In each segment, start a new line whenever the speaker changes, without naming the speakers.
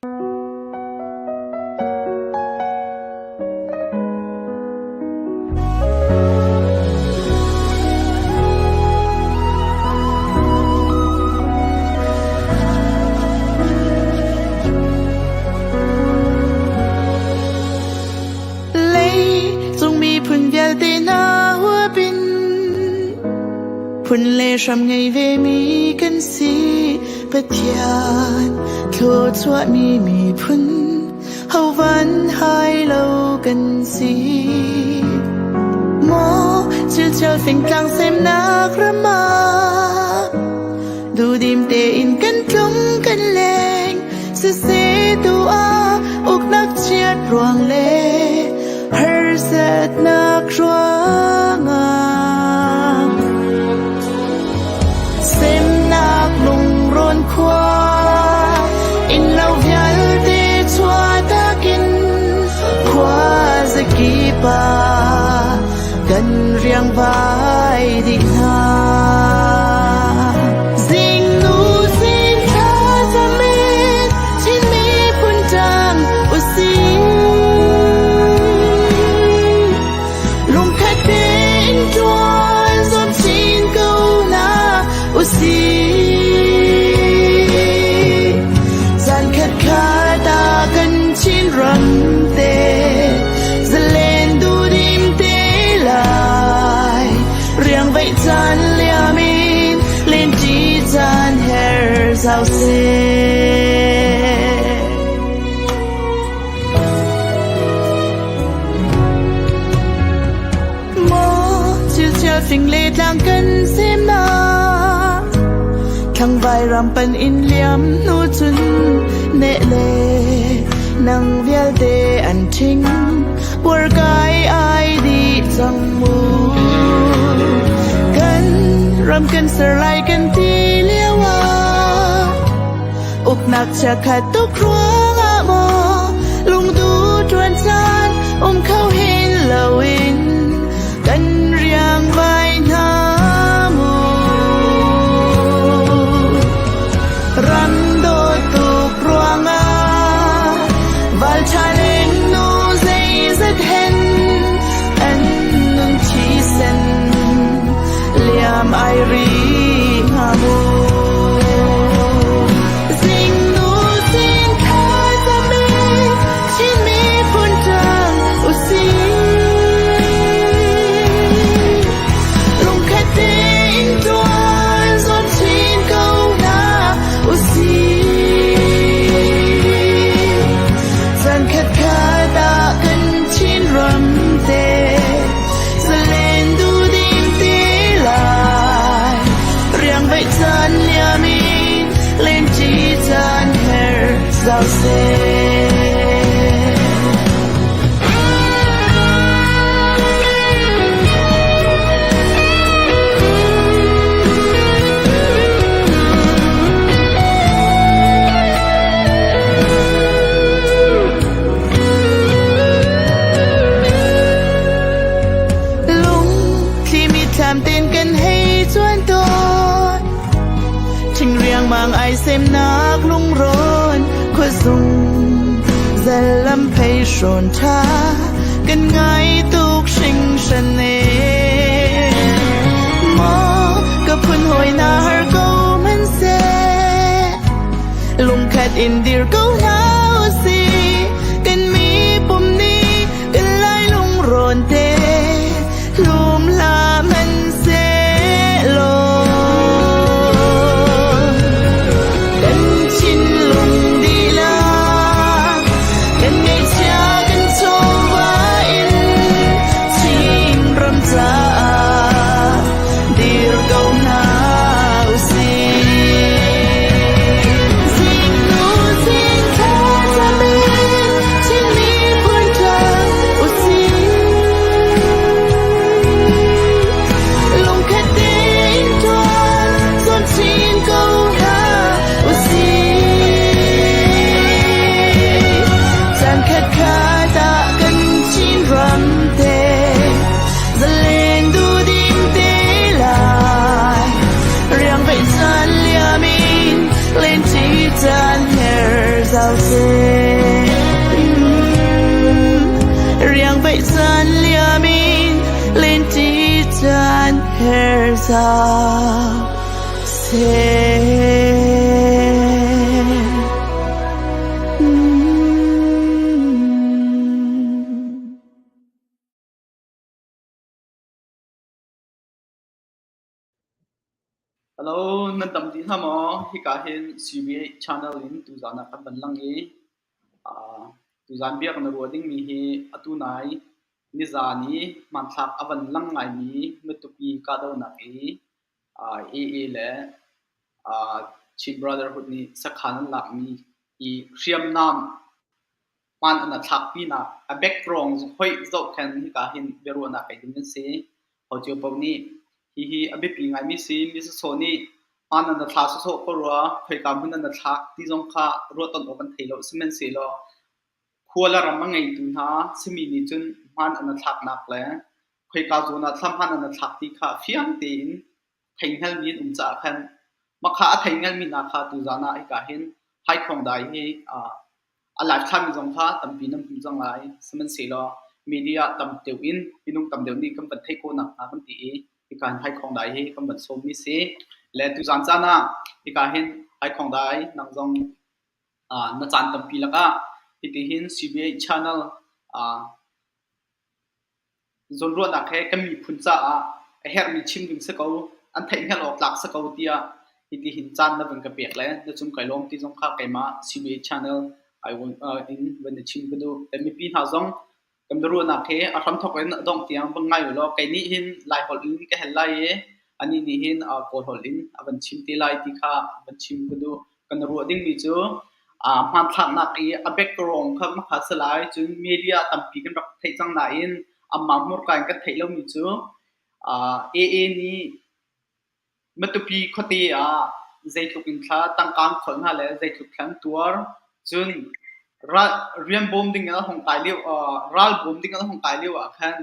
Leicung miphun vialte hna huapin phun le hram ngei vemi kan si. Pathian thluachuahmi miphun hovan hai lo kan si. Maw chilchel fingtlang semnak ram ah duhdim tein kan tlung kan leng siseh tu ah uknak chiat ruang le harsatnak ruangah Semnak lungrawn khua innlo vialte chuahtak in khua zakip ah kan riangvai dih hna. Zingnu zing thlacam in Chin miphun ṭang usih. Lungkhat tein ṭuan zuam chin ko hna usih. Zankhat khat ah kan Chinram te zalen duhdim te lai. Riangveih caan liam in lenṭi caan her zau seh. Maw chilchial fing le tlang kan semnak Thangvai ram pan in liam hnu cun neh le nang vialte an ṭhing Puarkai ai dih cang mu Kan ram kan ser lai kan ti lio ah Uknak chiakhat tuk ruangah maw lungdu ṭuan caan um kho hin loin kan riangvai hna mu. Ram dawt tuk ruangah valṭha lengnu zeizat hen an nun thisen liam ai ri hnga mu. Zingnu zing thlacam in Chin miphun ṭang usih. Lungkhat tein ṭuan zuam chin ko hna usih. Zankhat khat ah kan Chin ram te zalen duhdim te lai. Riangveih caan liam in lenṭi caan her zau seh. Lungthli mitthlam ten kan hei cuan tawn Ṭhing riangmang ai semnak lungrawn khuazung zalam phei hrawn ṭha kan ngai tuk hringhran e Maw ka phun hawi na har ko hmanhseh lungkhat in dir ko hna usih kan mi pum nih kan lai lungrawn te lum hlah hmanhsehlaw kan thinlung dihlak kan ngaihchia kan chawva in Chinram caah dir ko hna usih. Zingnu zing thla. zau seh. Riang vaih caan liam in lenti caan her zau seh.
Hello, nan dam dih hna maw? Hika hin CBA channel in tuzaan ah kan van lang i tuzaan bia kan i ruah dingmi hi atu nai nizaan i hmanthlak a van lang ngaimi Matupi kahdohnak i AA le Chin Brotherhood nih sakhan an lakmi i hriamnam hmaan an thlakpinak a background hoih zohkhen hika hin biaruahnak ngei ding an si. Ho cio paoh nih hihi a biapi ngaimi si. Mi sawsawh nih hmaan an thla sawsawh ko rua, khoika hmun an thlak ti zong kha ruahton awk an thei lo. Sihmanhsehlaw khua le ram a ngeitu hna simi nih cun hmaan an thlaknak le khoika zawn ah thla hmaan an thlak ti kha fiang tein theihngalmi an um caah khan mahkha a theihngalmi hna kha tuzaan ah hika hin Haikhawngdai hi a live thlami zong kha tampi nan hmuh cang lai. Sihmanhsehlaw media tam deuh in minung tam deuh nih kan van theih khawh nakhnga kan ti i hika hin Haikhawngdai hi kan van sawmmi si. Le tuzaan caan ah hika hin Haikhawngdai nang zong na caan tampi lakah hitihin CBA channel Zawnruahnak he kan miphun caah a herhmi chim ding si ko, an theihhngalh awk tlak si ko tiah hitihin caan na van ka pek le na cung kai lawm ti zong kha keimah CBA channel in van i chim ka duh. Kan mipi hna zong kan biaruahnak hi a hramthawk in a dongh tiang van ngai u law kei nih hin Lai holh in ka hel lai i anih nih hin Kawl holh in a van chim te lai ti kha van chim ka duh. Kan ruah dingmi cu hmanthlaknak i a background kha hmakha si lai. Cun media tampi kan rak theih cang nain anmah hmurka in kan theih lomi cu AA nih Matupi khuate ah zeitluk in thla tangka an kholh hna le zeitluk thla an tuar. Cun rian bawm ding in an hung kai lio ral bawm ding in an hung kai lio ah khan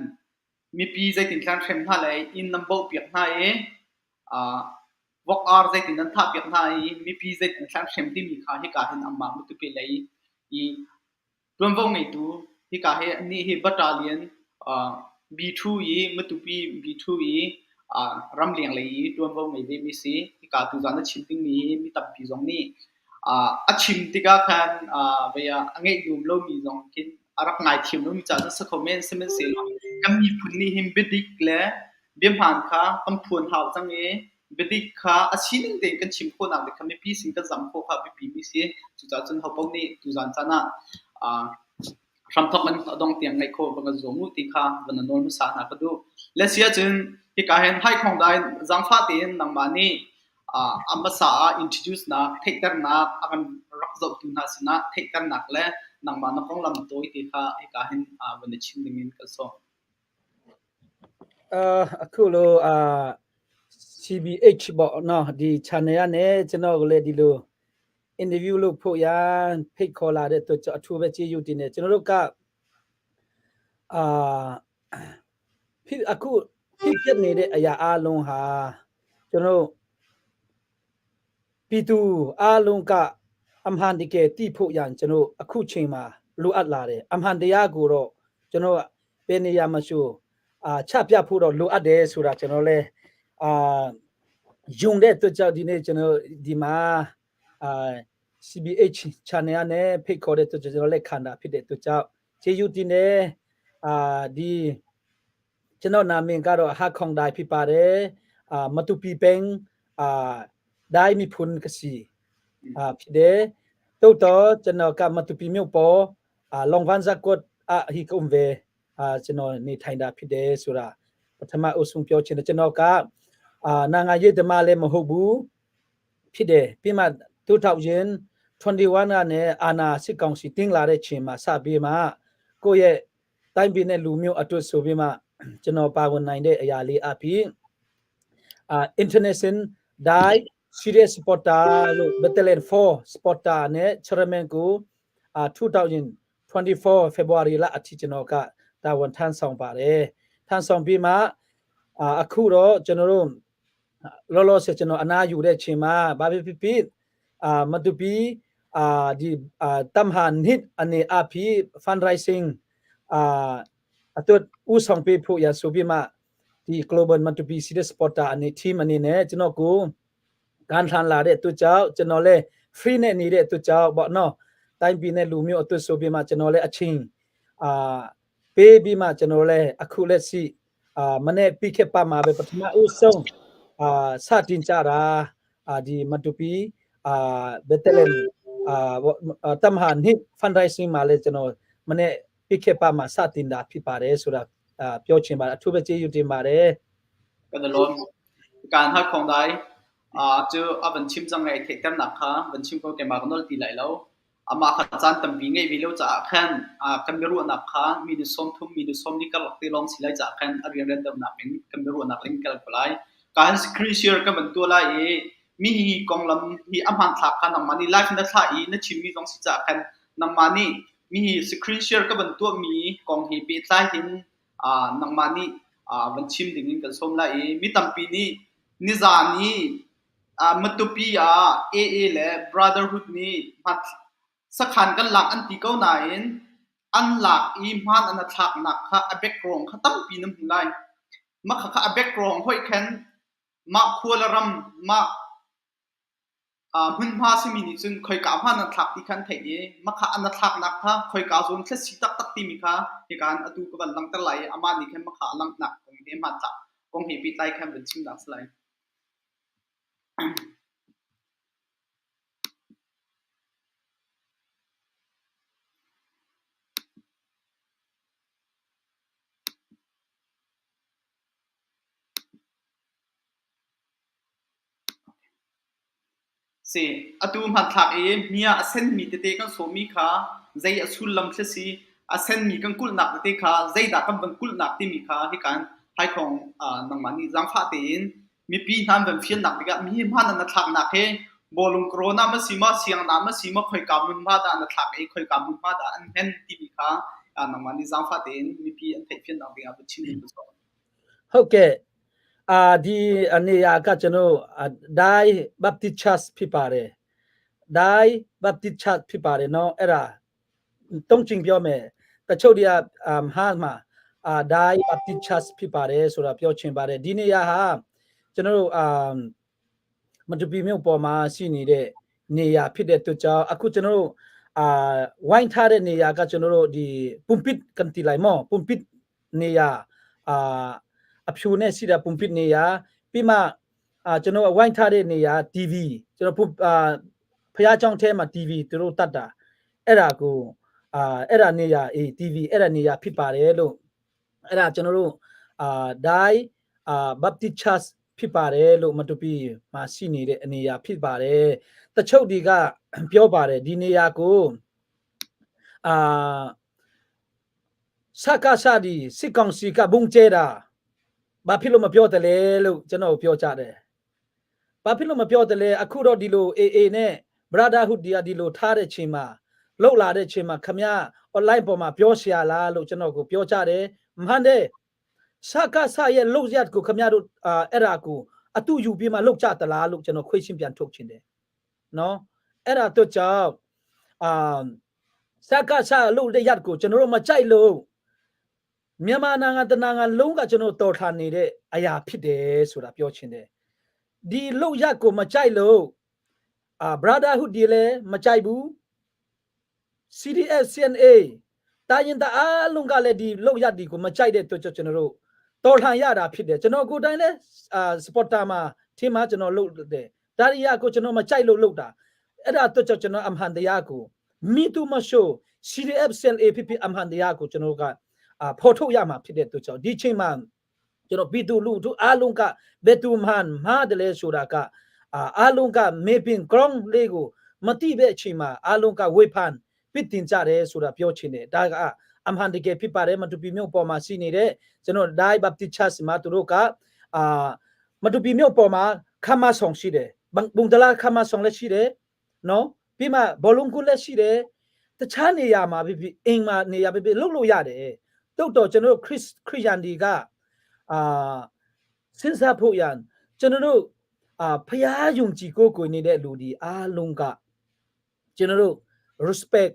mipi zeitin thla an hrem hna le inn an bohpiak hna i vok ar zeitin an thahpiak hna i mipi zeitin thla an hrem timi kha hika hin anmah Matupi lei i ṭuanvo ngeitu hika hi annih hi battalion B2 i Matupi B2 i ramleng lei i ṭuanvo ngei vemi si. Hika tuzaan a chim dingmi hi mi tampi zong nih a chim tikah khan vei ah a ngeih nuam lomi zong khin a rak ngaithiam lomi caah cun si kho men. Sihmanhsehlaw kan miphun nih hin biadik le biahmaan kha kan phuan hau cang i biadik kha a sining tein kan chim khawhnak ding kha mipi sin kan zam khawh kha a biapimi si. Cucaah cun hopaoh nih tuzaan caan ah hramthawk in a dong tiang ngaih khawh va kan zuam u ti kha van na nawl hmasa hna ka duh. Le si ahcun hika hin haikhong dai zaangfah tein nangmah nih a hmasa ah introduce nak theihternak a kan rak zohtu hna sinah theihternak le nangmah na konglam tawi te kha hika hin van i chim ding in kan sawm.
အခုလိုအာ CBH ပေါ့နော်ဒီ channel ကနေကျွန်တော်ကလည်းဒီလို interview လုပ်ဖို့ရန်ဖိတ်ခေါ်လာတဲ့အတွက်ကြောင့်အထူးပဲကျေးဇူးတင်တယ်ကျွန်တော်တို့ကအာဖြစ်အခုဖြစ်ဖြစ်နေတဲ့အရာအလုံးဟာကျွန်တော်ပြည်သူအလုံးကအမှန်တကယ်သိဖို့ရန်ကျွန်တော်အခုချိန်မှာလိုအပ်လာတယ်အမှန်တရားကိုတော့ကျွန်တော်ဘယ်နေရာမှာရှိအာချပြဖို့တော့လိုအပ်တယ်ဆိုတာကျွန်တော်လည်းအာယုံတဲ့အတွက်ကြောင့်ဒီနေ့ကျွန်တော်ဒီမှာအာ CBH channel နဲ့ဖိတ်ခေါ်တဲ့အတွက်ကျွန်တော်လက်ခံတာဖြစ်တဲ့အတွက်ကြောင့်ကျေးဇူးတင်တယ်အာဒီကျွန်တော်နာမည်ကတော့ဟာခေါင်ဒိုင်ဖြစ်ပါတယ်အာမတူပီပင်အာဒိုင်မီဖုန်ကစီအာဖြစ်တယ်တိုးတော့ကျွန်တော်ကမတူပီမြို့ပေါ်အာလောင်ဝန်ဇကွတ်အဟီကုံဝေအာကျွန်တော်နေထိုင်တာဖြစ်တယ်ဆိုတာပထမအဆုံးပြောချင်တယ်ကျွန်တော်ကအာနာငါရေးတမလည်းမဟုတ်ဘူး ဖြစ်တယ်ပြီးမှ2021ကနေအာနာစစ်ကောင်စီတင်းလာတဲ့ချိန်မှာစပြီးမှကိုယ့်ရဲ့တိုင်းပြည်နဲ့လူမျိုးအတွက်ဆိုပြီးမှကျွန်တော်ပါဝင်နိုင်တဲ့အရာလေးအပြင်အာ international die serious supporter လို့ battalion 4 supporter နဲ့ chairman ကိုအာ2024 February လအထိကျွန်တော်ကတာဝန်ထမ်းဆောင်ပါတယ်ထမ်းဆောင်ပြီးမှအာအခုတော့ကျွန်တော်တို့ လောလောဆယ်ကျွန်တော်အနာယူတဲ့ချိန်မှာဘာဖြစ်ဖြစ်အာမတူပီ ဒီတမ်ဟာနစ်အနေအဖီ fundraising အာအတွက်ဥဆောင်ပေးဖို့ရဆိုပြီးမှဒီ Global Matupi City Supporter အနေ team အနေနဲ့ကျွန်တော်ကိုကန်ထန်လာတဲ့အတွက်ကြောင့်ကျွန်တော်လည်း free နဲ့နေတဲ့အတွက်ကြောင့်ပေါ့နော်တိုင်းပြည်နဲ့လူမျိုးအတွက်ဆိုပြီးမှကျွန်တော်လည်းအချင်းအာပေးပြီးမှကျွန်တော်လည်းအခုလက်ရှိအာမနေ့ပြီးခဲ့ပါမှာပဲပထမဦးဆုံးအာစတင်ကြတာအာဒီမတူပီအာဘက်တလန်အာတမဟာနိ fundraising မှာလည်းကျွန်တော်မနေ့ပြီးခဲ့ပါမှာစတင်တာဖြစ်ပါတယ်ဆိုတာအာပြောချင်ပါတယ်အထူးပဲကျေးဇူးတင်ပါတယ်
Kan i lawm. Kaan hal khong dai. Cu a van chim cang i theihternak kha van chim ko keimah ka nol ti lai lo. Amah kha caan tampi ngeih ve lo caah khan kan biaruahnak kha minute 30 minute 40 karlak te lawng si lai caah khan a rianrian deuhnak in kan biaruahnak in kal ko lai. Ka han screen share ka van tuah lai i mi hi konglam hi a hmanthlak kha nangmah nih live na thlah i na chimmi zong si caah khan nangmah nih mi hi screen share ka van tuahmi kong he pehtlai hin nangmah nih van chim ding in kan sawm lai i mi tampi nih nizan i Matupi ah AA le Brotherhood nih sakhan kan lak an ti ko nain an lak i hmaan an thlaknak kha a background kha tampi na hmu lai. Mah khakha a background hoih khan mah khua le ram mah Hmunhma simi nih cun khoika hmanh an thlak ti kha an theih i mahka an thlaknak kha khoika zawn thlet-si taktak timi kha hika in atu ka van langhter lai i amah nih khan mahka a langhnak kong he hmanthlak kong he pehtlai khan van chimnak a si lai. Si, atu hmanthlak i hmia a senmi tete kan sawhmi kha zei a sullam khi si, a senmi kan kulhnak tete kha zeidah kan van kulhnak timi kha hika in haikhong nangmah nih zaangfah tein mipi hna an van fiannak tikah mi hi hmaan an thlaknak hi bawlung corona ma si maw, siangna ma si maw, khoika hmunhma dah an thlak i khoika hmunhma dah an hmen timi kha nangmah nih zaangfah tein mipi an theihfiannak dingah va chim ding ka
ဟုတ်ကဲ့အာဒီအနေရာကကျွန်တော်ဒိုင်ဘပ်တစ်ချတ်ဖြစ်ပါတယ်ဒိုင်ဘပ်တစ်ချတ်ဖြစ်ပါတယ်နော်အဲ့ဒါတုံးချင်းပြောမယ်တချို့တွေကအာဟာမှာအာဒိုင်ဘပ်တစ်ချတ်ဖြစ်ပါတယ်ဆိုတာပြောချင်ပါတယ်ဒီနေရာဟာကျွန်တော်တို့အာမတူပီမြို့ပေါ်မှာရှိနေတဲ့နေရာဖြစ်တဲ့အတွက်ကြောင့်အခုကျွန်တော်တို့အာဝိုင်းထားတဲ့နေရာကကျွန်တော်တို့ဒီပွန်ပစ်ကန်တီလိုက်မောပွန်ပစ်နေရာအာ အဖြူနဲ့ရှိတာပုံပစ်နေရပြီးမှအာကျွန်တော်ဝိုင်းထားတဲ့နေရာ TV ကျွန်တော်အာဖះเจ้าထဲမှာ TV သူတို့တတ်တာအဲ့ဒါကိုအာအဲ့ဒါနေရာအေး TV အဲ့ဒါနေရာဖြစ်ပါတယ်လို့အဲ့ဒါကျွန်တော်တို့အာဒိုင်အာ Baptist Church ဖြစ်ပါတယ်လို့မတူပီမှာရှိနေတဲ့အနေရာဖြစ်ပါတယ်တချို့ဒီကပြောပါတယ်ဒီနေရာကိုအာစကားစဒီစစ်ကောင်စီကဘုံကျဲတာ ဘာဖြစ်လို့မပြောတယ်လဲလို့ကျွန်တော်ပြောကြတယ်။ဘာဖြစ်လို့မပြောတယ်လဲအခုတော့ဒီလို AA နဲ့ Brotherhood ဒီကဒီလိုထားတဲ့ချိန်မှာလှုပ်လာတဲ့ချိန်မှာခမရ online ပေါ်မှာပြောရှာလားလို့ကျွန်တော်ကိုပြောကြတယ်။မှန်တယ်။စကားဆရဲ့လှုပ်ရက်ကိုခမရတို့အာအဲ့ဒါကိုအတူယူပြီးမှလှုပ်ကြသလားလို့ကျွန်တော်ခွေးချင်းပြန်ထုတ်ချင်တယ်။နော်အဲ့ဒါတော့ကြောင့်အာစကားဆလှုပ်တဲ့ရက်ကိုကျွန်တော်တို့မကြိုက်လို့ မြန်မာနိုင်ငံတနိုင်ငံလုံးကကျွန်တော်တော်ထာနေတဲ့အရာဖြစ်တယ်ဆိုတာပြောချင်တယ်ဒီလောက်ရက်ကိုမကြိုက်လို့အာ brotherhood ဒီလည်းမကြိုက်ဘူး CDF CNA တာရင်တအားလုံးကလည်းဒီလောက်ရက်ဒီကိုမကြိုက်တဲ့အတွက်ကြောင့်ကျွန်တော်တို့တော်လှန်ရတာဖြစ်တယ်ကျွန်တော်ကိုယ်တိုင်လည်းအာ supporter မှာထင်မှာကျွန်တော်လုပ်တယ်ဒါရီယာကိုကျွန်တော်မကြိုက်လို့လုပ်တာအဲ့ဒါအတွက်ကြောင့်ကျွန်တော်အမှန်တရားကိုမိတူမရှို့ CDF CNA ဖြစ်ဖြစ်အမှန်တရားကိုကျွန်တော်က အာဖော်ထုတ်ရမှာဖြစ်တဲ့အတွက်ကြောင့်ဒီချိန်မှာကျွန်တော်ပြည်သူလူထုအားလုံးကဘယ်သူမှမှားတယ်လဲဆိုတာကအာအားလုံးကမေပင် ground လေးကိုမတိပဲအချိန်မှာအားလုံးကဝေဖန်ပစ်တင်ကြတယ်ဆိုတာပြောချင်တယ်ဒါကအမှန်တကယ်ဖြစ်ပါတယ်မတူပီမြို့ပေါ်မှာရှိနေတဲ့ကျွန်တော်ဒိုင်ဘပ်တစ်ချတ်မှာသူတို့ကအာမတူပီမြို့ပေါ်မှာခမဆောင်ရှိတယ်ဘုံဒလာခမဆောင်လည်းရှိတယ်နော်ပြီးမှဘောလုံးကုလည်းရှိတယ်တခြားနေရာမှာဖြစ်ဖြစ်အိမ်မှာနေရာဖြစ်ဖြစ်လုပ်လို့ရတယ် တုတ်တော့ကျွန်တော်တို့ခရစ်ခရစ်ယာန်ဒီကအာစဉ်းစားဖို့ရန်ကျွန်တော်တို့အာဖျားယုံကြည်ကိုယ်ကိုယ်နေတဲ့လူဒီအားလုံးက ကျွန်တော်တို့ respect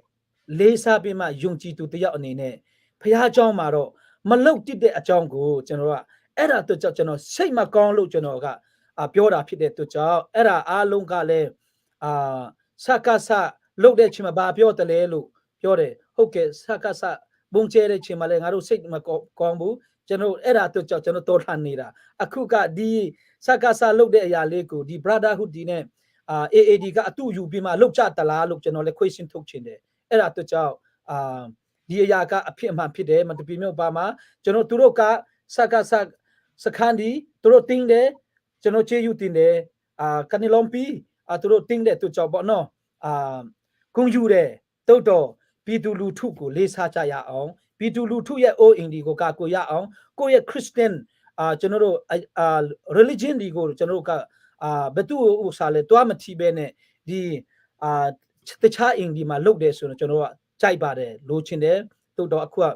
လေးစားပြီးမှယုံကြည်သူတယောက်အနေနဲ့ဖះเจ้าမှာတော့မလုတ်တစ်တဲ့အကြောင်းကိုကျွန်တော်ကအဲ့ဒါတော့ကြောင့်ကျွန်တော်စိတ်မကောင်းလို့ကျွန်တော်ကအာပြောတာဖြစ်တဲ့အတွက်ကြောင့်အဲ့ဒါအားလုံးကလည်းအာစကစလုတ်တဲ့ချိန်မှာဘာပြောတယ်လဲလို့ပြောတယ်ဟုတ်ကဲ့စကစဘုံကျဲတဲ့ချိန်မှာလည်းငါတို့စိတ်မကောင်းဘူးကျွန်တော်အဲ့ဒါတော့ကြောင့်ကျွန်တော်တော်လှန်နေတာအခုကဒီစကစလုတ်တဲ့အရာလေးကိုဒီ brotherhood ဒီနဲ့အာ AAD ကအတူယူပြီးမှလုတ်ကြတလားလို့ကျွန်တော်လည်း question ထုတ်ချင်တယ်အဲ့ဒါတော့ကြောင့်အာဒီအရာကအဖြစ်အမှန်ဖြစ်တယ်မတပီမြို့ပါမှာကျွန်တော်သူတို့ကစကစစခန်းဒီသူတို့တင်းတယ်ကျွန်တော်ချေယူတင်တယ်အာကနီလွန်ပီအာသူတို့တင်းတဲ့သူကြောင့်ပေါ့နော်အာဂုံယူတယ်တုတ်တော့ပြည်သူလူထုကိုလေးစားကြရအောင်ပြည်သူလူထုရဲ့အိုးအိမ်ဒီကိုကာကွယ်ရအောင်ကိုယ့်ရဲ့ Christian အာကျွန်တော်တို့အာ religion ဒီကိုကျွန်တော်တို့ကအာဘသူ့ဥစားလဲတွားမထီပဲနဲ့ဒီအာတခြားအိမ်ဒီမှာလုပ်တယ်ဆိုတော့ကျွန်တော်ကကြိုက်ပါတယ်လိုချင်တယ်တုတ်တော့အခုက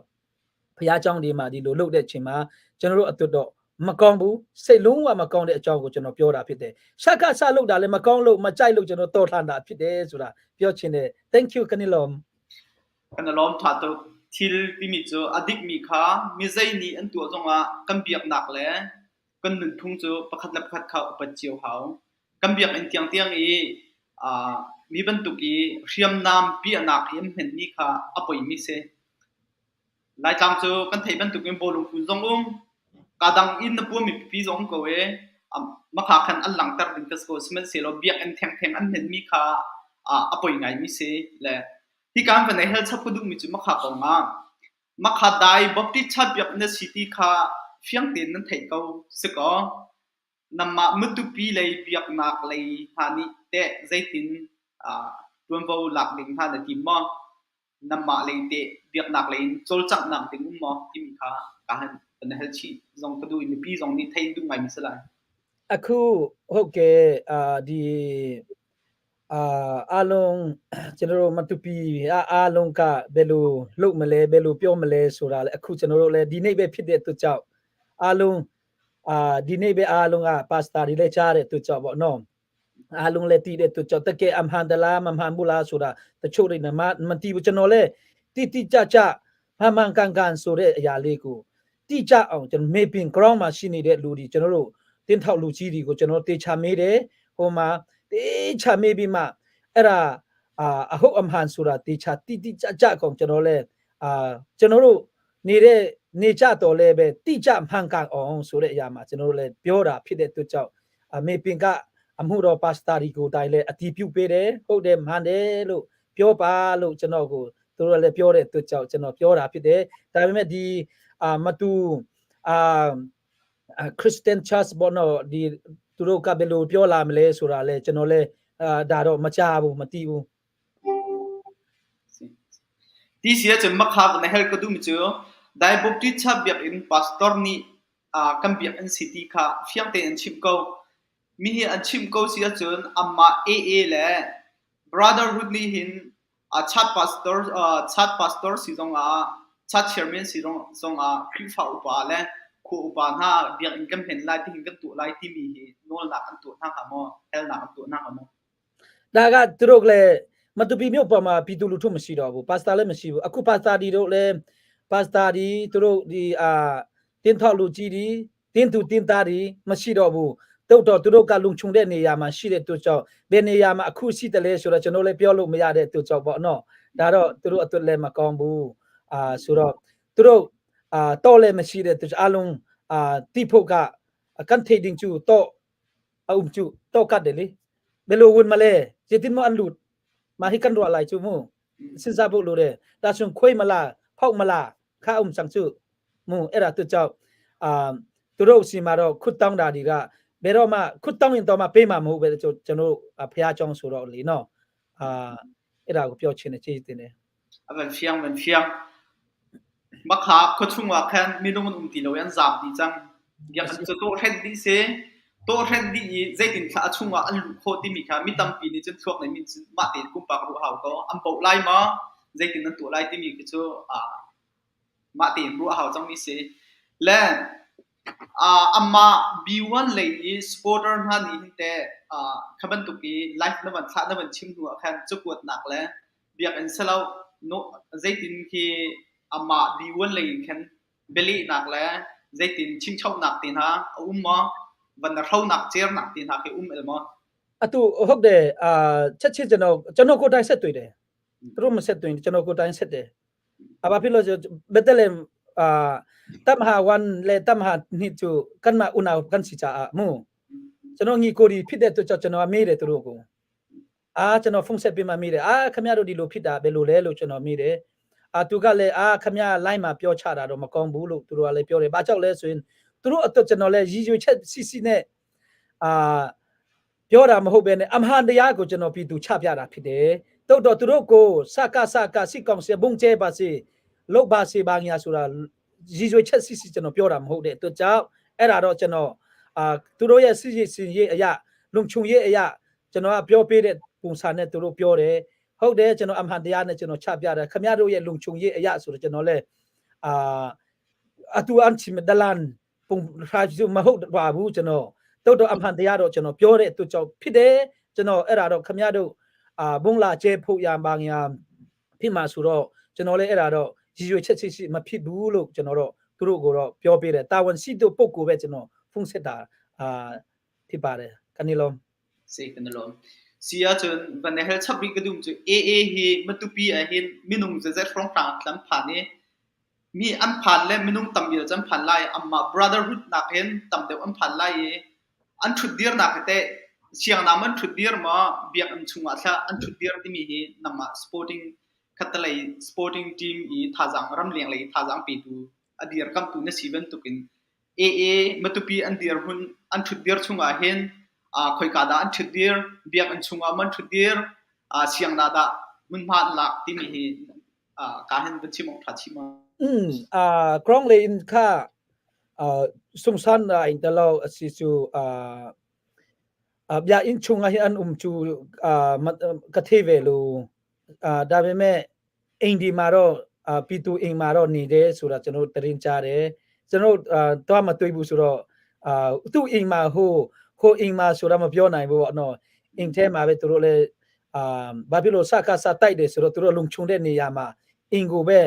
ဖះเจ้าဒီမှာဒီလိုလုပ်တဲ့အချိန်မှာကျွန်တော်တို့အတွက်တော့မကောင်းဘူးစိတ်လုံးဝမကောင်းတဲ့အကြောင်းကိုကျွန်တော်ပြောတာဖြစ်တယ်ရှက်ကဆလုပ်တာလည်းမကောင်းလို့မကြိုက်လို့ကျွန်တော်တော်လှန်တာဖြစ်တယ်ဆိုတာပြောချင်တယ် thank you ကနီလုံး
Kan lawm ṭha tuk. Thil timi cu a dikmi kha mizei nih an tuah zongah kan biaknak le kan nunphung cu pakhat le pakhat kha upat cio hau. Kan biakinn tiangtiang i mi bantuk i hriamnam piahnak i an hmanmi kha a poimi si. Laitlang cu kan theih bantukin bawlung kun zong um, kadang inn na puami pipi zong um ko i makha khan an langhter ding ka si ko. Sihmanhsehlaw biakinn thengtheng an hmanmi kha a poi ngaimi si le hika an van i hel chap ka duhmi cu makha kong ah makha dai Baptist Church biakinn na si ti kha fiang tein nan theih ko si kaw Nanmah Matupi lei biaknak lei hna nih teh zeitin ṭuanvo lak ding hna na tim maw? Nanmah lei teh biaknak lei in cawlcanghnak ding um maw timi kha ka han kan hal chih zong ka duh i mipi zong nih theih duh ngaimi si lai.
အခုဟုတ်ကဲ့အာဒီအာအားလုံးကျွန်တော်တို့မတူပီအားလုံးကဘယ်လိုလုပ်မလဲဘယ်လိုပြောမလဲဆိုတာလေအခုကျွန်တော်တို့လည်းဒီနေ့ပဲဖြစ်တဲ့အတွက်ကြောင့်အားလုံးအာဒီနေ့ပဲအားလုံးကပါစတာတွေလည်းကြားတဲ့အတွက်ကြောင့်ပေါ့နော်အားလုံးလည်းတီးတဲ့အတွက်ကြောင့်တကယ်အမှန်တလားမမှန်ဘူးလားဆိုတာတချို့တွေမမတီးဘူးကျွန်တော်လည်းတိတိကျကျမှန်မှန်ကန်ကန်ဆိုတဲ့အရာလေးကိုတိကျအောင်ကျွန်တော်မေပင် ground မှာရှိနေတဲ့လူတွေကျွန်တော်တို့တင်းထောက်လူကြီးတွေကိုကျွန်တော်တေချာမေးတယ်ဟိုမှာတေချာမေးပြီးမှအဲ့ဒါအာအဟုတ်အမှန်ဆိုတာတေချာတိတိကျကျကောင်ကျွန်တော်လည်းအာကျွန်တော်တို့နေတဲ့နေကြတော်လဲပဲတိကျမှန်ကန်အောင်ဆိုတဲ့အရာမှာကျွန်တော်တို့လည်းပြောတာဖြစ်တဲ့အတွက်ကြောင့်အမေပင်ကအမှုတော်ပါစတာဒီကိုတိုင်လဲအတီးပြုတ်ပေးတယ်ဟုတ်တယ်မှန်တယ်လို့ပြောပါလို့ကျွန်တော်ကိုသူတို့လည်းပြောတဲ့အတွက်ကြောင့်ကျွန်တော်ပြောတာဖြစ်တယ်ဒါပေမဲ့ဒီအာမတူအာ Christian Church ဘောနော်ဒီသူတို့ကဘယ်လိုပြောလာမလဲဆိုတာလဲကျွန်တော်လဲအာဒါတော့မကြားဘူးမသိဘူး
Ti si ahcun makha na hel ka duhmi cu Dai Baptist Church biakinn pastor nih kan biakinn si ti kha fiang tein an chimh ko. Mi hi an chimh ko si ahcun amah AA le Brotherhood nih hin church pastor church pastor si zongah church chairman si zongah Khrihfa upa le khua upa hna biakinn kan hman lai tihin kan tuah lai timi hi nawlnak an tuah hna hnga maw? Helnak an tuah hna hnga maw?
ဒါကသူတို့လည်းမတူပီမြို့ပေါ်မှာပြည်သူလူထုမရှိတော့ဘူးပါစတာလည်းမရှိဘူးအခုပါစတာဒီတို့လည်းပါစတာဒီသူတို့ဒီအာတင်းထောက်လူကြီးဒီတင်းသူတင်းသားဒီမရှိတော့ဘူးတုတ်တော့သူတို့ကလုံခြုံတဲ့နေရာမှာရှိတဲ့သူကြောင့်ဘယ်နေရာမှာအခုရှိတယ်လဲဆိုတော့ကျွန်တော်လည်းပြောလို့မရတဲ့သူကြောင့်ပေါ့နော်ဒါတော့သူတို့အတွက်လည်းမကောင်းဘူးအာဆိုတော့သူတို့အာတော့လည်းမရှိတဲ့သူအလုံးအာတိဖို့ကကန်ထေဒင်းချူတော့အုံချူတော့ကတ်တယ်လေဘယ်လိုဝင်မလဲဇေတင်မအန်လူမာဟိကန်ရောလိုက်ချူမူစဉ်းစားဖို့လိုတယ်ဒါဆိုခွေးမလားဖောက်မလားခါအုံဆောင်ချူမူအဲ့ဒါသူကြောင့်အာသူတို့စီမှာတော့ခွတ်တောင်းတာတွေကဘယ်တော့မှခွတ်တောင်းရင်တော့မှပေးမှာမဟုတ်ပဲကျွန်တော်တို့ဖះเจ้าဆိုတော့လေနော်အာအဲ့ဒါကိုပြောချင်တယ်ကြည့်တင်တယ်
A van fiang van fiang. Makha khuachung ah khan minung an um ti lo i an zaam dih cang. Biakinn cu tawhhren dih si. Tawhhren dih i zeitin thla a chungah an luh khawh timi kha mi tampi nih cun thluak nei mi cun mah tein pumpak ruah hau ko. An poh lai maw? Zeitin an tuah lai timi khi cu mah tein ruah hau cangmi si. Le Amah B1 lei i supporter hna nih hin teh kha bantuk i live na van thlah na van chim hnu ah khan cakuatnak le biakinn silo zeitin khi amah B1 lei in khan bialehnak le zeitin chingchonak te hna a um maw? Van na hronak cernak te hna khi um el maw?
အတူဟုတ်တယ်အာချက်ချင်းကျွန်တော်ကျွန်တော်ကိုယ်တိုင်ဆက်တွေ့တယ်သူတို့မဆက်တွေ့ကျွန်တော်ကိုယ်တိုင်ဆက်တယ်အဘာဖြစ်လို့ဘယ်တလဲအာတမဟာ1လေတမဟာ2ကျကန်မဦးနာကန်စီချာမူကျွန်တော်ညီကိုဒီဖြစ်တဲ့အတွက်ကြောင့်ကျွန်တော်မေးတယ်သူတို့ကိုအာကျွန်တော်ဖုန်းဆက်ပေးမှမေးတယ်အာခမရတို့ဒီလိုဖြစ်တာဘယ်လိုလဲလို့ကျွန်တော်မေးတယ်အာသူကလည်းအာခမရ line မှာပြောချတာတော့မကောင်းဘူးလို့သူတို့ကလည်းပြောတယ်။ဘာကြောင့်လဲဆိုရင်သူတို့အတွက်ကျွန်တော်လည်းရည်ရွယ်ချက်စီစီနဲ့အာပြောတာမဟုတ်ပဲနဲ့အမှန်တရားကိုကျွန်တော်ပြည်သူချပြတာဖြစ်တယ်။တုတ်တော့သူတို့ကိုစကစကစစ်ကောင်စီဘုံကျဲပါစေလုတ်ပါစေပါညာဆိုတာရည်ရွယ်ချက်စီစီကျွန်တော်ပြောတာမဟုတ်တဲ့အတွက်ကြောင့်အဲ့ဒါတော့ကျွန်တော်အာသူတို့ရဲ့စစ်ရေးစင်ရေးအရာလုံခြုံရေးအရာကျွန်တော်ကပြောပေးတဲ့ပုံစံနဲ့သူတို့ပြောတယ်ဟုတ်တယ်ကျွန်တော်အမှန်တရားနဲ့ကျွန်တော်ချပြတယ်ခမရတို့ရဲ့လုံခြုံရေးအရာဆိုတော့ကျွန်တော်လည်းအာအတူအန်ချီမဒလန်ပုံရာဂျူမဟုတ်ပါဘူးကျွန်တော်တုတ်တော့အမှန်တရားတော့ကျွန်တော်ပြောတဲ့အတွက်ကြောင့်ဖြစ်တယ်ကျွန်တော်အဲ့ဒါတော့ခမရတို့အာဘုံလာကျဲဖို့ရပါညာဖြစ်မှာဆိုတော့ကျွန်တော်လည်းအဲ့ဒါတော့ရည်ရွယ်ချက်ချစ်မဖြစ်ဘူးလို့ကျွန်တော်တော့သူတို့ကိုတော့ပြောပေးတယ်တာဝန်ရှိတဲ့ပုဂ္ဂိုလ်ပဲကျွန်တော်ဖုန်းဆက်တာအာဖြစ်ပါတယ်ကနေလုံး
Si kan lawm. Si ahcun van na hel chap rih ka dum cu AA hi Matupi ah hin minung zeizat hrawnghrang tlam phan i mi an phan le minung tam vial cu an phan lai. Amah brotherhood nakin tam deuh an phan lai i an ṭhutdirnak hi teh siangnam an ṭhutdir maw biakinn chungah thla an ṭhutdir timi hi nangmah sporting khattelei sporting team i thazaang ramleng lei thazaang petu a dirkamtu na si bantukin AA Matupi an dirhmun an ṭhutdir chungah hin khoika dah an ṭhutdir, biakinn chungah maw an ṭhutdir, siangna dah hmunhma an lak timi hi ka hin van chim awk ṭha chim ma.
Krong le in kha sungsan na in talo asi cu bia inn chungah hin an um cu ka thei ve lu ဒါပေမဲ့အိမ်ဒီမှာတော့အာပီတူအိမ်မှာတော့နေတယ်ဆိုတာကျွန်တော်တရင်ကြားတယ်ကျွန်တော်အာတော့မတွေ့ဘူးဆိုတော့အာသူ့အိမ်မှာဟိုဟိုအိမ်မှာဆိုတာမပြောနိုင်ဘူးပေါ့နော်အိမ်ထဲမှာပဲသူတို့လည်းအာဘာဖြစ်လို့စကားစတိုက်တယ်ဆိုတော့သူတို့လုံခြုံတဲ့နေရာမှာအိမ်ကိုပဲ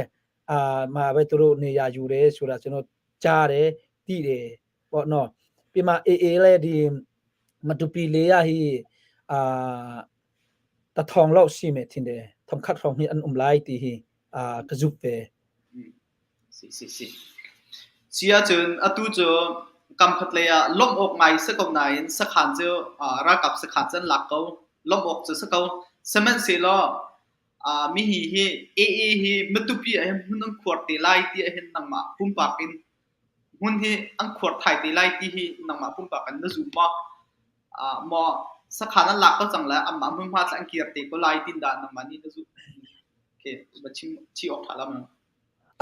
အာမှာပဲသူတို့နေရာယူတယ်ဆိုတာကျွန်တော်ကြားတယ်သိတယ်ပေါ့နော်ပြီးမှအေးအေးလဲဒီမတူပီလေးရဟီအာ တထောင်လောက်ရှိမယ်ထင်တယ်ทำคัดของฮีอันอุมไลตีฮีอ่ากระจุบเป
Si si si. Si ahcun atu cu kam khat lei ah lawmh awk ngai si ko nain sakhan cu ralkap sakhan cu an lak ko. Lawmh awk cu si ko. Sihmanhsehlaw mihi hi AA hi Matupi ah hin hmun an khuar te lai ti ahhin nangmah pumpak in hmun hi an khuar thai te lai ti hi nangmah pumpak in na zum maw? Maw sakhan an lak ko cang le anmah hmunhma tla an kir te ko lai tin dah nangmah nih na zumh? Okay, va chim chih awk ṭha lo maw?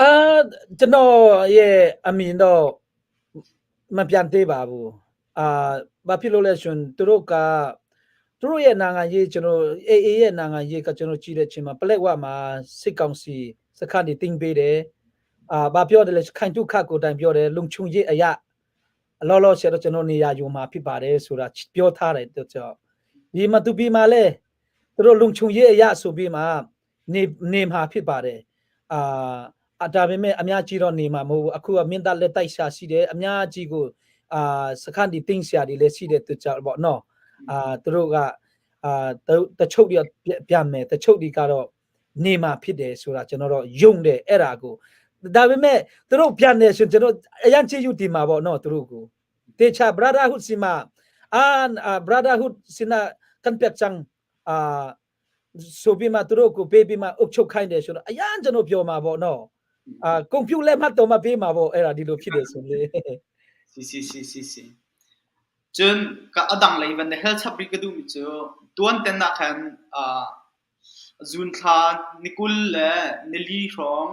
အာကျွန်တော်ရဲ့အမြင်တော့မပြန်သေးပါဘူးအာဘာဖြစ်လို့လဲဆိုရင်သူတို့ကသူတို့ရဲ့နိုင်ငံရေးကျွန်တော် AA ရဲ့နိုင်ငံရေးကကျွန်တော်ကြည့်တဲ့အချိန်မှာပလက်ဝမှာစစ်ကောင်စီစခန်းတွေတင်ပေးတယ်အာဘာပြောတယ်လဲခိုင်တုခကိုတိုင်ပြောတယ်လုံခြုံရေးအရာအလောလောဆယ်တော့ကျွန်တော်နေရာယူမှာဖြစ်ပါတယ်ဆိုတာပြောထားတယ်တော့ကြောင့်ဒီမှာသူပြီးမှလဲသူတို့လုံခြုံရေးအရာဆိုပြီးမှနေနေမှာဖြစ်ပါတယ်အာ အဒါပေမဲ့အများကြီးတော့နေမှာမဟုတ်ဘူးအခုကမင်းသားလက်တိုက်ရှာရှိတယ်အများကြီးကိုအာစခန်းဒီတင်းရှာတွေလည်းရှိတဲ့သူကြောင့်ပေါ့နော်အာသူတို့ကအာတချုပ်တွေပြမယ်တချုပ်တွေကတော့နေမှာဖြစ်တယ်ဆိုတာကျွန်တော်တော့ယုံတယ်အဲ့ဒါကိုဒါပေမဲ့သူတို့ပြန်နေဆိုကျွန်တော်အရန်ချစ်ယူတင်မှာပေါ့နော်သူတို့ကိုတေချာ brotherhood စီမာအာ brotherhood စနာကန်ပက်ချန်အာဆိုပြီးမှသူတို့ကိုပေးပြီးမှအုပ်ချုပ်ခိုင်းတယ်ဆိုတော့အရန်ကျွန်တော်ပြောမှာပေါ့နော် အာကွန်ပျူလက်မှတ်တော့မပေးမှာပေါ့အဲ့ဒါဒီလိုဖြစ်တယ်ဆိုလေ
Si si si si si. Cun ka a dang lei van na hel chap rih ka duhmi cu tuan ten ah khan zun thla ni kul le nili hrawng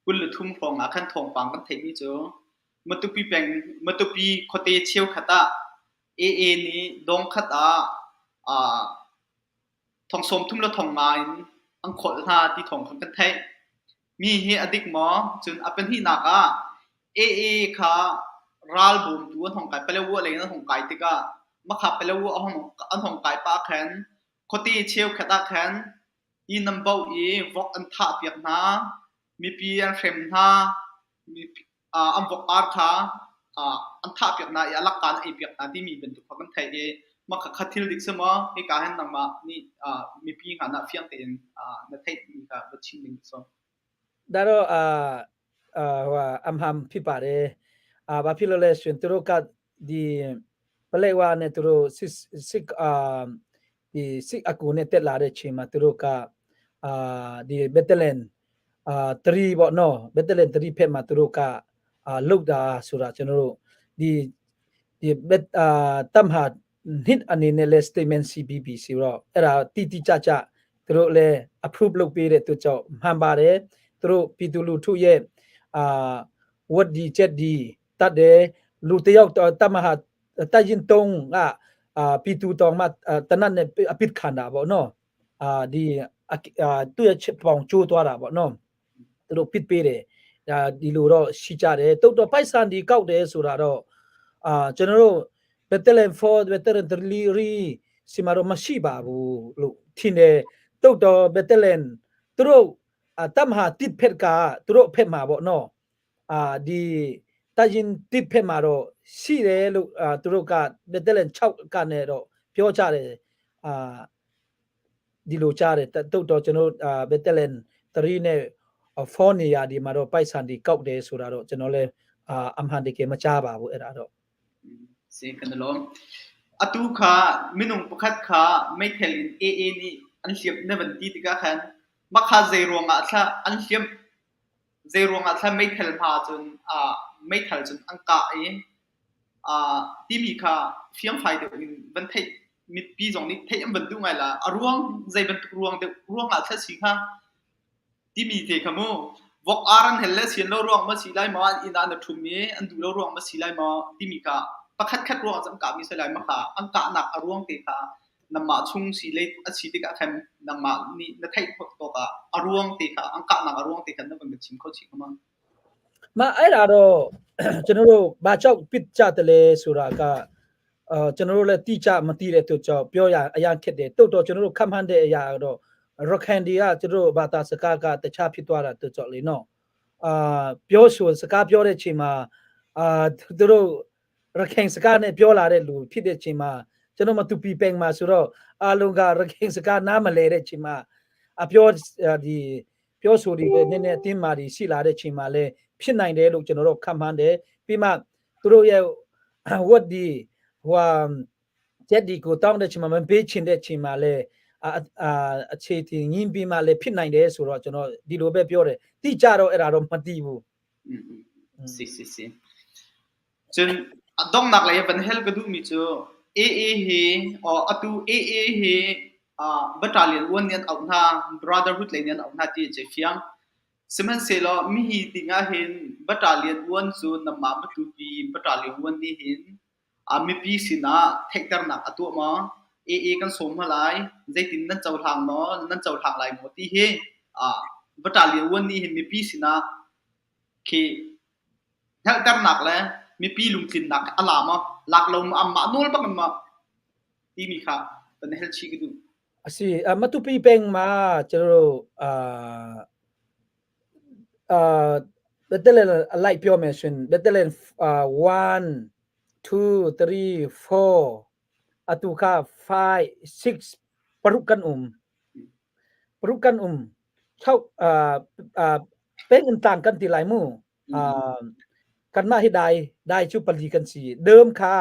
23 hrawng ah khan thawngpang kan theihmi cu Matupi peng Matupi khuate cheukhat ah AA nih dong khat ah thong 30 le thong nga in an kholh hna ti thawng khan kan theih. Mi hi a dik maw? Cun a pahnihnak ah AA kha Ral bawmtu an hong kai, Palawa lei in an hong kai tikah makha Palawa an hong kai pah khan khuate cheukhat ah khan inn an bauh i vok an thahpiak hna, mipi an hrem hna, an vok ar kha an thahpiak hna i a lakka an eipiak hna timi bantuk kha kan theih i mah kha thil dik si maw? Hika hin nangmah nih mipi hngan ah fiang tein na theihmi kha va chim ding si.
ဒါတော့အာအာဟိုအမ်ဟမ်ဖြစ်ပါတယ်အာဘာဖြစ်လို့လဲဆိုရင်သူတို့ကဒီပလက်ဝါနဲ့သူတို့စစ်စစ်အာဒီစစ်အကူနဲ့တက်လာတဲ့ချိန်မှာသူတို့ကအာဒီဘက်တလန်အာ3ပေါ့နော်ဘက်တလန်3ဖက်မှာသူတို့ကအာလုတ်တာဆိုတာကျွန်တော်တို့ဒီဒီဘက်အာတမ်ဟာနစ်အနေနဲ့လဲ statement CBB ဆိုတော့အဲ့ဒါတိတိကျကျသူတို့လည်း approve လုပ်ပေးတဲ့သူကြောင့်မှန်ပါတယ်သူတို့ပြည်သူလူထုရဲ့အာဝတ်ဒီချက်ဒီတတ်တယ်လူတယောက်တမဟာတရင်တုံးကအာပြည်သူတော်မှတနတ်နဲ့အပစ်ခံတာပေါ့နော်အာဒီအာသူ့ရဲ့ချစ်ပေါင်ကျိုးသွားတာပေါ့နော်သူတို့ပစ်ပေးတယ်ဒါဒီလိုတော့ရှိကြတယ်တုတ်တော့ပိုက်ဆန်ဒီကောက်တယ်ဆိုတာတော့အာကျွန်တော်တို့ Veteran 4 Veteran 3စီမာတော့မရှိပါဘူးလို့ထင်တယ်တုတ်တော့ Veteran သူတို့တမဟာတစ်ဖက်ကသူတို့ဖက်မှာပေါ့နော်အာဒီတရင်တစ်ဖက်မှာတော့ရှိတယ်လို့အာသူတို့က Veteran 6ကနေတော့ပြောကြတယ်အာဒီလိုကြားတယ်တုတ်တော့ကျွန်တော်အာ Veteran 3နဲ့4နေရာဒီမှာတော့ပိုက်ဆန်ဒီကောက်တယ်ဆိုတာတော့ကျွန်တော်လည်းအာအမှန်တကယ်မကြားပါဘူးအဲ့ဒါတော့
Si kan lawm. Atu kha minung pakhat kha meithal in AA nih an hliamh na van ti tikah khan mah kha zei ruangah thla an hliamh zei ruangah thla meithal hma cun meithal cun an kah i timi kha fiangfai deuh in van theih mipi zong nih theih an van duh ngai la. A ruang zei bantuk ruang deuh ruangah thla si hnga timi te kha mu vok ar an hel le sian lo ruang ma si lai maw an inn ah na ṭhum i an duh lo ruang ma si lai maw timi kha pakhat khat ruang ah an kahmi si lai ma kha an kahnak a ruang te kha nangmah chung si le a si tikah khan nangmah nih na theih khawh tawk ah a ruang te kha an kahnak a ruang te kha na van ka chim kho chih ma
မအဲ့ဒါတော့ကျွန်တော်တို့ဘာကြောက်ပစ်ကြတယ်လဲဆိုတာကအာကျွန်တော်တို့လည်းတိကျမတိတဲ့အတွက်ကြောင့်ပြောရအရာခက်တယ်တုတ်တော့ကျွန်တော်တို့ခန့်မှန်းတဲ့အရာတော့ရခိုင်ဒီကကျွန်တော်တို့ဘာသာစကားကတခြားဖြစ်သွားတာတို့ကြောင့်လေနော်အာပြောဆိုစကားပြောတဲ့ချိန်မှာအာသူတို့ရခိုင်စကားနဲ့ပြောလာတဲ့လူဖြစ်တဲ့ချိန်မှာကျွန်တော်မတူပီပင်မှာဆိုတော့အားလုံးကရခိုင်စကားနားမလဲတဲ့ချိန်မှာအပြောဒီပြောဆိုတွေပဲနည်းနည်းအတင်းမာတွေရှိလာတဲ့ချိန်မှာလဲဖြစ်နိုင်တယ်လို့ကျွန်တော်တို့ခန့်မှန်းတယ်ပြီးမှသူတို့ရဲ့ဝတ်ဒီဟိုချက်ဒီကိုတောင်းတဲ့ချိန်မှာမပေးချင်တဲ့ချိန်မှာလဲအာအာအခြေတင်ညင်းပြီးမှလည်းဖြစ်နိုင်တယ်ဆိုတော့ကျွန်တော်ဒီလိုပဲပြောတယ်တိကြတော့အဲ့ဒါတော့မသိဘူး
Si si si cun a donghnak lei van hel ka duhmi cu AA hi atu AA hi battalion uan nih an auh hna brotherhood lei nih an auh hna ti a fiang sihmanhsehlaw mihi ding ah hin battalion uan cu namah matupi battalion uan nih hin mipi sinah theihternak a tuah maw AA kan sawm hna lai zeitin nan cohlang maw nan cohlang lai maw ti hi battalion uan nih hin mipi sinah khi hngalhternak le mipi lungtlinnak a la maw lak lo maw amah nawl bak in maw timi kha kan hel chih ka duh
အစီအမတူပီပင်မှာကျွန်တော်တို့အာအာဘက်တလန်အလိုက်ပြောမယ်ရှင်ဘက်တလန်အာ1 2 3 4အတူခ5 6ပရုကန်အုံပရုကန်အုံ6အာအာเป็นต่างกันตีหลายหมู่อ่ากันมาให้ได้ได้ชุปลีกันสีเดิมค่ะ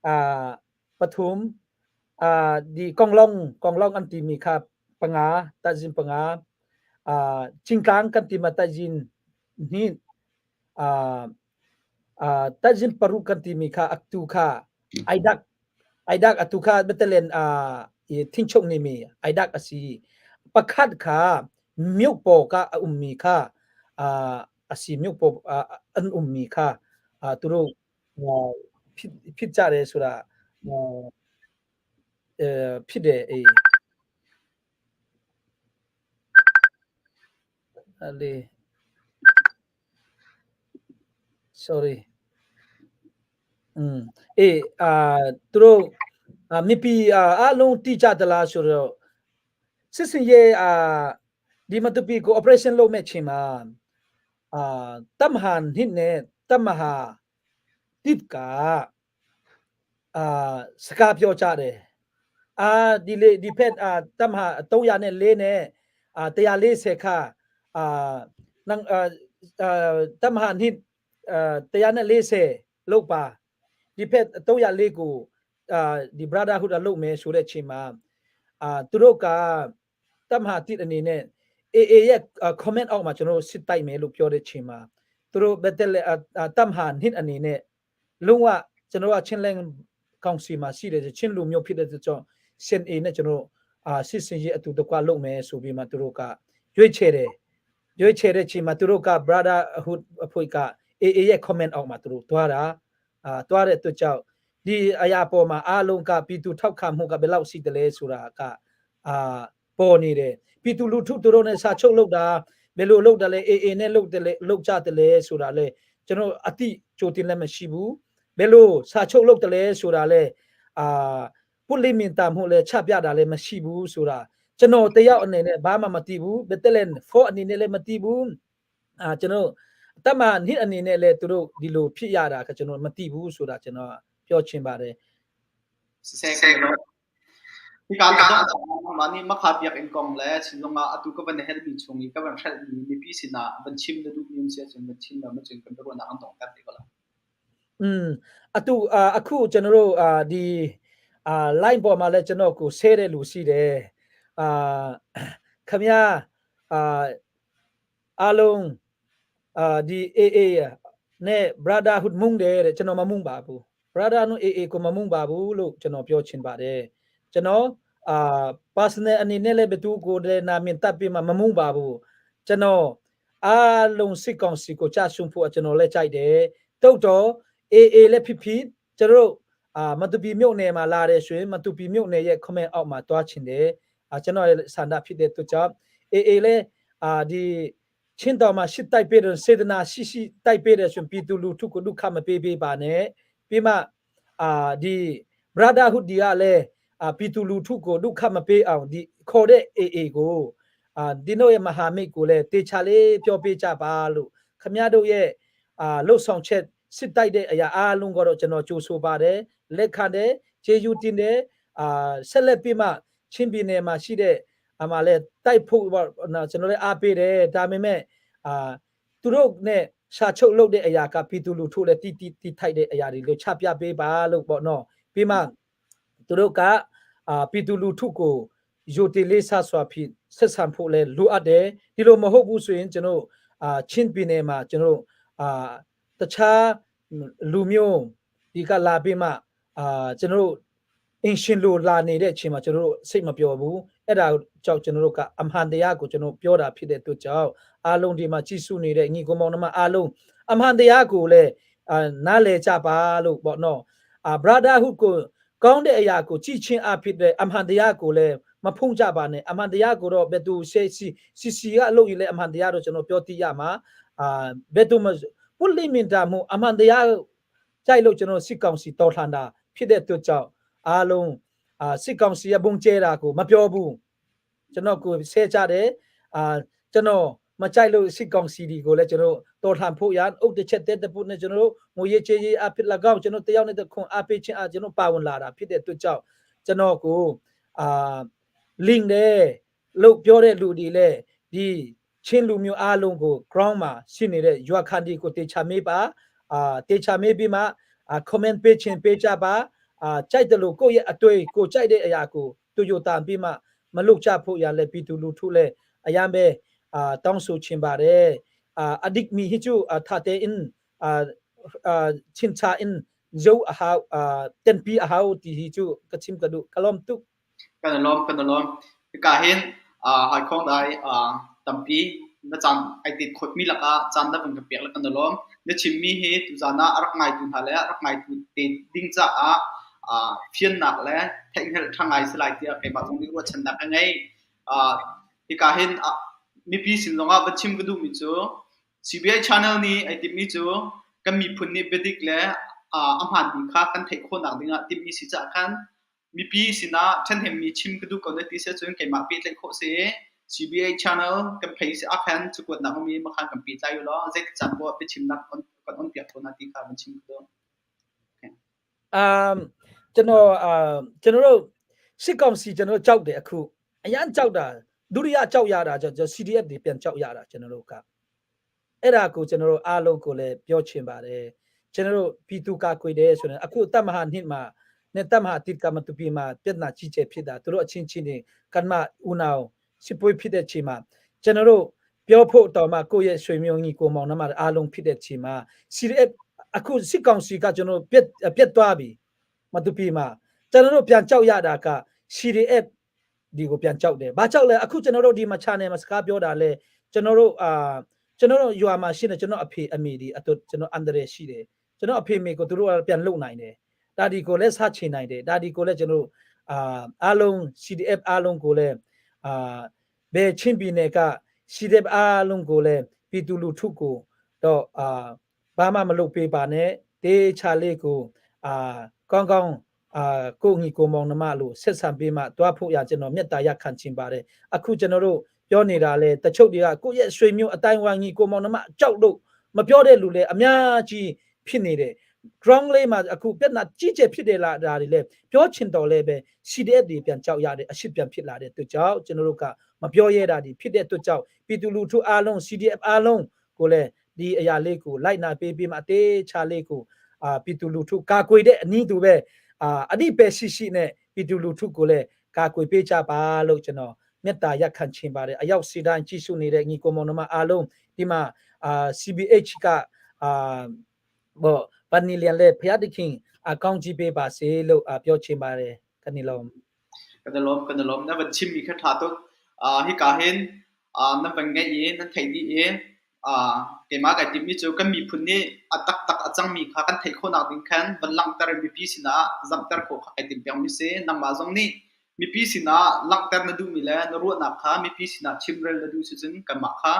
อ่าปทุมอ่าดีกองล่องกองล่องอันตีมีค่ะปงาตาจินปงาอ่าจิงกลางกันตีมาตาจินนี่อ่าอ่าตาจินปรุกันตีมีค่ะอักตูค่ะไอดักไอดักอัตุค่ะเบตเลนอ่าทิ้งชงนี่มีไอดักอสีประคัดค่ะมิวโปกะอุมมีค่ะအာအစီမြုပ်ပေါ်အန်အုံမီခါအာသူတို့ဖြစ်ဖြစ်ကြတယ်ဆိုတာအဲဖြစ်တယ်အေးအလေ sorry. อืมအေးအာသူတို့အာမိပီအာအလုံးတိကြသလားဆိုတော့စစ်စင်ရဲ့အာဒီမတူပီကို operation လုပ်မဲ့ချိန်မှာအာတမဟာနစ်နဲ့တမဟာတစ်ကအာစကားပြောကြတယ်အာဒီလေဒီဖက်အာတမဟာ304နဲ့အာ140ခအာနန်အာတမဟာနစ်အာ140လောက်ပါ ဒီဖက်304ကိုအာဒီ brotherhood ကလုပ်မယ်ဆိုတဲ့ချိန်မှာအာသူတို့ကတမဟာတိအနေနဲ့ AA ရဲ့ comment အောက်မှာကျွန်တော်တို့စစ်တိုက်မယ်လို့ပြောတဲ့ချိန်မှာသူတို့ဘက်တက်လက်တမဟာနစ်အနေနဲ့လုံးဝကျွန်တော်ကချင်းလန်ကောင်စီမှာရှိတယ်ချင်းလူမျိုးဖြစ်တဲ့ကြောင့်စင် A နဲ့ကျွန်တော်အာစစ်စင်ရေးအတူတကွလုပ်မယ်ဆိုပြီးမှသူတို့ကရွေးချယ်တယ်ရွေးချယ်တဲ့ချိန်မှာသူတို့က brotherhood အဖွဲ့က AA ရဲ့ comment အောက်မှာသူတို့တွားတာ အာတွားတဲ့အတွက်ကြောင့်ဒီအရာပေါ်မှာအားလုံးကပြည်သူထောက်ခံမှုကဘယ်လောက်ရှိတယ်လဲဆိုတာကအာပေါ်နေတယ်ပြည်သူလူထုသူတို့နဲ့စာချုပ်လုပ်တာဘယ်လိုလုပ်တယ်လဲအေအေနဲ့လုပ်တယ်လဲလုပ်ကြတယ်လဲဆိုတာလဲကျွန်တော်အတိကြိုတင်လည်းမရှိဘူးဘယ်လိုစာချုပ်လုပ်တယ်လဲဆိုတာလဲအာပုလိမင်တာမှုလဲချပြတာလဲမရှိဘူးဆိုတာကျွန်တော်တယောက်အနေနဲ့ဘာမှမသိဘူးဘယ်တက်လဲဖောအနေနဲ့လည်းမသိဘူးအာကျွန်တော် တမန်နှစ်အနေနဲ့လဲသူတို့ဒီလိုဖြစ်ရတာကကျွန်တော်မသိဘူးဆိုတာကျွန်တော်ပြောချင်ပါတယ်
ဆဲကလောဒီကာတော့မာနီမခါပြက်အင်ကောင်လဲစင်လုံအတူကဝန်ဟဲလ်မီချုံကြီးကဝန်ရှက်မီမီပီစနာဝန်ချင်းဒူမြုံစီချင်ဝန်ချင်းမချင်ကန်တော့နာအောင်တော့ကတ်ဒီကလာ
อืมအတူအခုကျွန်တော်တို့အာဒီအာ line ပေါ်မှာလဲကျွန်တော်ကိုဆဲတဲ့လူရှိတယ်အာခမရအာအားလုံးအာဒီ AA နဲ့ brotherhood မုန်းတယ်တဲ့ကျွန်တော်မမုန်းပါဘူး brother တို့ AA ကိုမမုန်းပါဘူးလို့ကျွန်တော်ပြောချင်ပါတယ်ကျွန်တော်အာ personal အနေနဲ့လည်းဘသူကိုလည်းနာမည်တပ်ပြီးမှမမုန်းပါဘူးကျွန်တော်အားလုံးစစ်ကောင်စီကိုကြာရှုံးဖို့ကျွန်တော်လည်းကြိုက်တယ်တုတ်တော့ AA လည်းဖြစ်ဖြစ်ကျွန်တော်တို့အာမတူပီမြို့နယ်မှာလာတဲ့ဆိုရင်မတူပီမြို့နယ်ရဲ့ comment အောက်မှာတွားချင်တယ်အာကျွန်တော်ရဲ့ဆန္ဒဖြစ်တဲ့အတွက်ကြောင့် AA လည်းအာဒီချင်းတော်မှာရှစ်တိုက်ပေးတဲ့စေတနာရှိရှိတိုက်ပေးတဲ့ဆိုရင်ပြည်သူလူထုကိုဒုက္ခမပေးပေးပါနဲ့ပြီးမှအာဒီ brotherhood ဒီကလည်းအာပြည်သူလူထုကိုဒုက္ခမပေးအောင်ဒီခေါ်တဲ့ AA ကိုအာဒီတို့ရဲ့မဟာမိတ်ကိုလည်းတေချာလေးပြောပေးကြပါလို့ခမရတို့ရဲ့အာလှုပ်ဆောင်ချက်စစ်တိုက်တဲ့အရာအားလုံးကတော့ကျွန်တော်ကြိုဆိုပါတယ်လက်ခံတယ်ခြေယူတင်တယ်အာဆက်လက်ပြီးမှချင်းပြည်နယ်မှာရှိတဲ့အမှလည်းတိုက်ဖို့ပေါ့နော်ကျွန်တော်လည်းအားပေးတယ်ဒါပေမဲ့အာသူတို့နဲ့ရှာချုပ်လုပ်တဲ့အရာကပြည်သူလူထုလည်းတီတီတီထိုက်တဲ့အရာတွေလို့ချပြပေးပါလို့ပေါ့နော်ပြီးမှသူတို့ကအာပြည်သူလူထုကိုယိုတီလေးဆဆွာဖြစ်ဆက်ဆံဖို့လဲလိုအပ်တယ်ဒီလိုမဟုတ်ဘူးဆိုရင်ကျွန်တော်အာချင်းပြည်နယ်မှာကျွန်တော်အာတခြားလူမျိုးဒီကလာပြီးမှအာကျွန်တော်တို့အင်ရှင်လိုလာနေတဲ့အချိန်မှာကျွန်တော်တို့စိတ်မပျော်ဘူးအဲ့ဒါကြောင့်ကျွန်တော်တို့ကအမှန်တရားကိုကျွန်တော်ပြောတာဖြစ်တဲ့အတွက်ကြောင့်အားလုံးဒီမှာကြည်စုနေတဲ့ညီကောင်မောင်နှမအားလုံးအမှန်တရားကိုလည်းအာနားလည်ကြပါလို့ပေါ့နော်အာ brotherhood ကိုကောင်းတဲ့အရာကိုကြည်ချင်းအဖြစ်တဲ့အမှန်တရားကိုလည်းမဖုံးကြပါနဲ့အမှန်တရားကိုတော့ဘယ်သူရှေ့စီစီစီကအလုပ်ကြီးလဲအမှန်တရားတော့ကျွန်တော်ပြောသိရမှာအာဘယ်သူမပုလိမင်တာမှုအမှန်တရားကြိုက်လို့ကျွန်တော်စစ်ကောင်စီတော်လှန်တာဖြစ်တဲ့အတွက်ကြောင့်အားလုံးအာစစ်ကောင်စီရဲ့ဘုံကျဲတာကိုမပြောဘူးကျွန်တော်ကိုဆဲကြတယ်အာကျွန်တော်မကြိုက်လို့စစ်ကောင်စီဒီကိုလည်းကျွန်တော်တော်လှန်ဖို့ရအုတ်တစ်ချက်တဲ့တပုတ်နဲ့ကျွန်တော်တို့ငွေရေးချေးရေးအဖြစ်၎င်းကျွန်တော်တယောက်နဲ့တစ်ခွန်အပေးချင်းအကျွန်တော်ပါဝင်လာတာဖြစ်တဲ့အတွက်ကြောင့်ကျွန်တော်ကိုအာ link တဲ့လို့ပြောတဲ့လူတွေလည်းဒီချင်းလူမျိုးအားလုံးကို ground မှာရှိနေတဲ့ရွာခန်ဒီကိုတေချာမေးပါအာတေချာမေးပြီးမှအာ comment ပေးချင်းပေးကြပါအာကြိုက်တယ်လို့ကိုယ့်ရဲ့အတွေ့ကိုကြိုက်တဲ့အရာကိုတူတူတန်ပြီးမှမလုကြဖို့ရလဲပြည်သူလူထုလဲအရန်ပဲအာတောင်းဆိုချင်ပါတယ်အာအဒိကမီဟိချူအာသတေအင်အာအာချင်းချာအင်ဇိုအဟာအာတန်ပီအဟာတီဟိချူကချင်ကဒုကလောမ်တု
กันล้อมกันล้อมกาเห็นอ่าหอยของได้อ่าตัมปีนะจันไอติดขดมีละกะจันนะบังกะเปียกละกันล้อมเนชิมมีเฮตุจานะรักไงตุนหาและรักไงตุเตดิ้งจ้าอ่าเฟียนหนักและแทงเฮลทางไงสลายเตียไปมาตรงนี้ว่าฉันนักไงอ่าที่กาเห็นอ่ะมีพี่สินลงอ่ะบัชิมกระดูมีจู CBI channel นี้ไอติมีจูก็มีพุ่นนี้เบดิกและ A hmaanmi kha kan theih khawhnak dingah timhmi si caah khan mipi sinah ṭhenhnemmi chim ka duh ko na ti si ahcun keimah pehtlaih khawh si i CBA channel kan phei si ahkhan cakuatnak um i makhan kan pehtlai u law zeitik caan poah biachimnak kan on piak ko hna ti kha van chim ka duh.
ကျွန်တော်အာကျွန်တော်တို့စစ်ကောင်စီကျွန်တော်တို့ကြောက်တယ်အခုအရန်ကြောက်တာဒုတိယကြောက်ရတာကျွန်တော် CDF တွေပြန်ကြောက်ရတာကျွန်တော်တို့ကအဲ့ဒါကိုကျွန်တော်တို့အားလုံးကိုလည်းပြောချင်ပါတယ်ကျွန်တော်တို့ပြည်သူကာကွယ်တယ်ဆိုရင်အခုတပ်မဟာနှစ်မှာနဲ့တပ်မဟာတိကမတူပီမှာပြဿနာကြီးကျယ်ဖြစ်တာသူတို့အချင်းချင်းတွေကမ္မဦးနာစစ်ပွဲဖြစ်တဲ့ချိန်မှာကျွန်တော်တို့ပြောဖို့တော်မှကိုယ့်ရဲ့ဆွေမျိုးကြီးကိုမောင်နှမအားလုံးဖြစ်တဲ့ချိန်မှာ CDF အခုစစ်ကောင်စီကကျွန်တော်ပြက်ပြက်သွားပြီမတူပီမှာကျွန်တော်တို့ပြန်ကြောက်ရတာက CDF ဒီကိုပြန်ကြောက်တယ်။ဘာကြောက်လဲအခုကျွန်တော်တို့ဒီမှာ channel မှာစကားပြောတာလဲကျွန်တော်တို့အာကျွန်တော်တို့ရွာမှာရှိနေကျွန်တော်အဖေအမေဒီအတူကျွန်တော်အန်ဒရရှိတယ်။ကျွန်တော်အဖေမေကိုသူတို့ကပြန်လုံနိုင်တယ်။ဒါဒီကိုလည်းစချင်နိုင်တယ်။ဒါဒီကိုလည်းကျွန်တော်တို့အာအားလုံး CDF အားလုံးကိုလည်းအာဘယ်ချင်းပြည်နယ်က CDF အားလုံးကိုလည်းပြည်သူလူထုကိုတော့အာဘာမှမလုပ်ပေးပါနဲ့တေးချလေးကိုအာကောင်းကောင်းအာကိုငီကိုမောင်နှမလို့ဆက်ဆံပေးမှတွားဖို့ရကျွန်တော်မေတ္တာရက်ခံချင်ပါတယ်အခုကျွန်တော်တို့ပြောနေတာလဲတချို့တွေကကိုယ့်ရဲ့ဆွေမျိုးအတိုင်းဝိုင်းကြီးကိုမောင်နှမကြောက်လို့မပြောတဲ့လူလဲအများကြီးဖြစ်နေတယ် ground လေးမှာအခုပြဿနာကြီးကျယ်ဖြစ်တယ်လားဒါတွေလဲပြောချင်တော်လဲပဲ CDF တွေပြန်ကြောက်ရတယ်အရှိပြန်ဖြစ်လာတဲ့အတွက်ကြောင့်ကျွန်တော်တို့ကမပြောရတာဒီဖြစ်တဲ့အတွက်ကြောင့်ပြည်သူလူထုအားလုံး CDF အားလုံးကိုလည်းဒီအရာလေးကိုလိုက်နာပေးပြီးမှအသေးချာလေးကိုအာပြည်သူလူထုကာကွယ်တဲ့အနည်းတူပဲအာအတိပဲရှိရှိနဲ့ပြည်သူလူထုကိုလည်းကာကွယ်ပေးကြပါလို့ကျွန်တော်မေတ္တာရက်ခံချင်ပါတယ်အရောက်စီတိုင်းကြည့်ရှုနေတဲ့ညီကိုမောင်နှမအားလုံးဒီမှာအာ CBH ကအာဘောပန်နီလျန်လေဖျားတခင်အကောင်းကြီးပေးပါစေလို့ပြောချင်ပါတယ်ခဏလုံး
Kan i lawm, kan i lawm. Na van chimmi kha ṭha tuk. Hika hin na van ngeih i nan theih dih i keimah kai timhmi cu kan miphun nih a taktak a cangmi kha kan theih khawhnak ding khan van langhter i mipi sinah zamhter khawh kha kai timh pengmi si. Nangmah zong nih mipi sinah langhter na duhmi le na ruahnak kha mipi sinah chimrel na duh si cun kanmah kha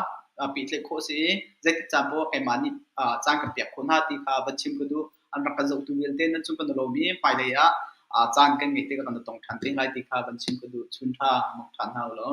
pehtlaih khawh a si i zeitik caan poah keimah nih caan kan pek khawh hna ti kha van chim ka duh. An rak kan zohtu vialte nan cung kan i lawm i hmailei ah caan kan ngeih tikah kan i tong ṭhan te lai ti kha van chim ka duh. Chun ṭha mak ṭhan hna u law.